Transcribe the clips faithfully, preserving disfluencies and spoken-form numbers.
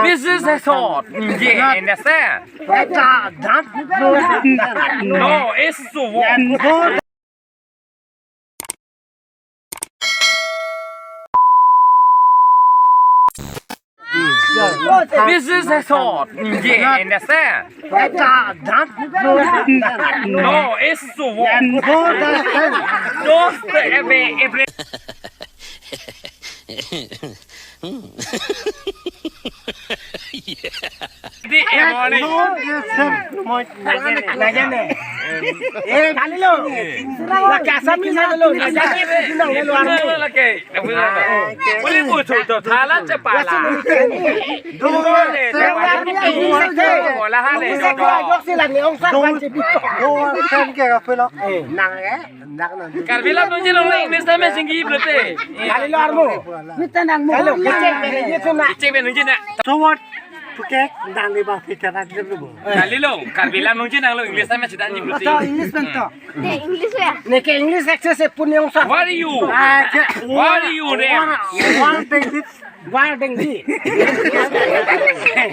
This is a sword. Yeah, understand? No, it's sword. This is a sword. Yeah, understand? No, it's sword. Just every, every Di, eh, morning. Nagene. Eh, kali lo. La casa pisa lo. Nagene. Lake. Boleh putus tu. Thala chepala. Dole, chepala. Bola hale. Dole, kan ke apa lo? Nang eh. Karbi lam nungji long le English tame singgi pulote. Kali lo armu. Mita nang mo. Kali lo kecek mene ye tu na. Kecek mene nungji na. Sword puke nang le ba fika na jilem lo. Kali lo Karbi lam nungji nang lo English tame sidan ji pulote. Atau English bento. Ne English ya. Neke English access e punyong sa. What are you? Ah, ke. What are you there? War, war dengdi. War dengdi.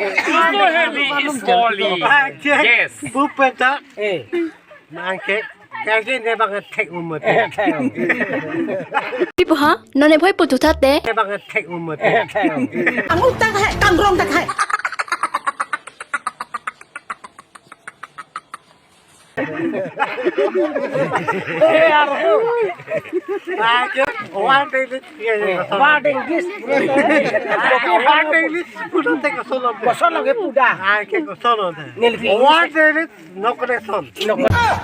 It's so heavy, it's slowly. Ah, ke. Yes. Bupeta. Eh. Nang ke, kage ne bang thek umut. Ipo ha? None bhoi putu thate. Ne bang thek umut. Anguk tak hai, kangrong tak hai. Ake, one day lit, ya, ya, one day lit. One day lit, puda te kosolo. Kosolo ke puda. Ake kosolo te. Nilki. One day lit. No connection. No connection.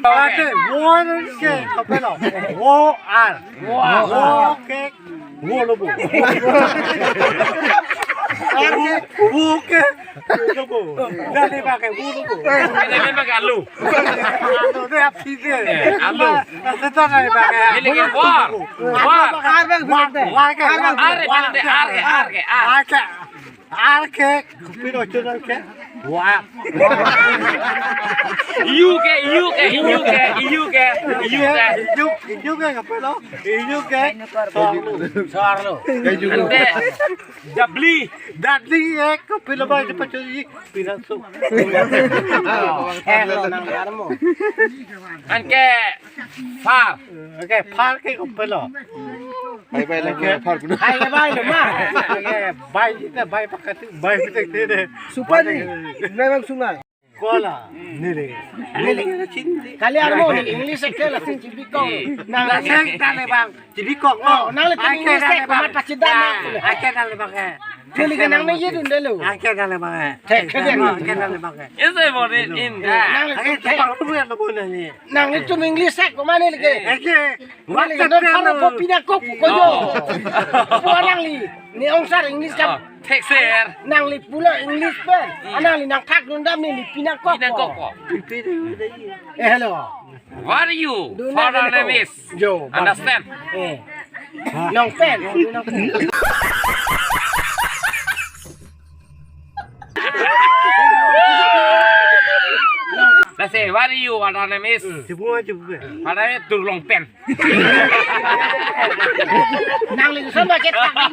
Ate, wo ke, kapelo. Wo ar. Wo ke, wo lo bo. Ar ke, wo ke. Dale bake bulu ko. Dale bake alu. Alu de apsi de. Eh, alu. Asa dale bake. Ini ke war. War. War. War ke. Ar ke, ar ke, ar ke, ar. Ar ke. Ar ke. Pino chunan ke. War. U ke, U ke, U ke, U ke, U ke. U, U ke kapelo. U ke. Sarlo. Sarlo. Ante. Dabli. Dabli ek pilo ba je pacho ji pinaso. Hello nang armo. Anke far. Anke far ke kopilo. Hai bai lo far kuno. Hai bai lo ma. Anke bai jita bai pakati bai pitek te de. Supani. Memang sungai. Kola, nili. Nili. Kali armo ni English ek la sing chibikong. Nang la sing tale bang, chibikong. Oh, nang le English ek mat pachidan na. Ake tale bang eh. Nili ke nang ne ye dun delo. Ake tale bang eh. Thek ke ake tale bang eh. Ese mo ni in. Nang le ake thek bang lu ya lo bo ni. Nang le tum English ek ko mane le ke. Ake. Nang le ke non paro po pina kok ko yo. Po nang li. Ni ongsar English kam. Thek ser. Nangli pulo English pen. Hmm. Anangli nangthak dundam neli pinangkok. Pinangkok ko. Eh, hello. What are you? Do not Foreign understand. Name is. Yo, understand? Eh. Nong pen. Let's say, what are you? What are name is? Cebu aja bukan. What are you? Turlong pen. Nangli samba ke thak ni.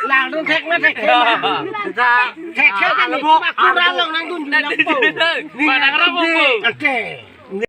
Lang dun thek ma thek. Thek thek kan ni ma kurang lang nang dun dun lang po. Ma nang ra po po. Ante.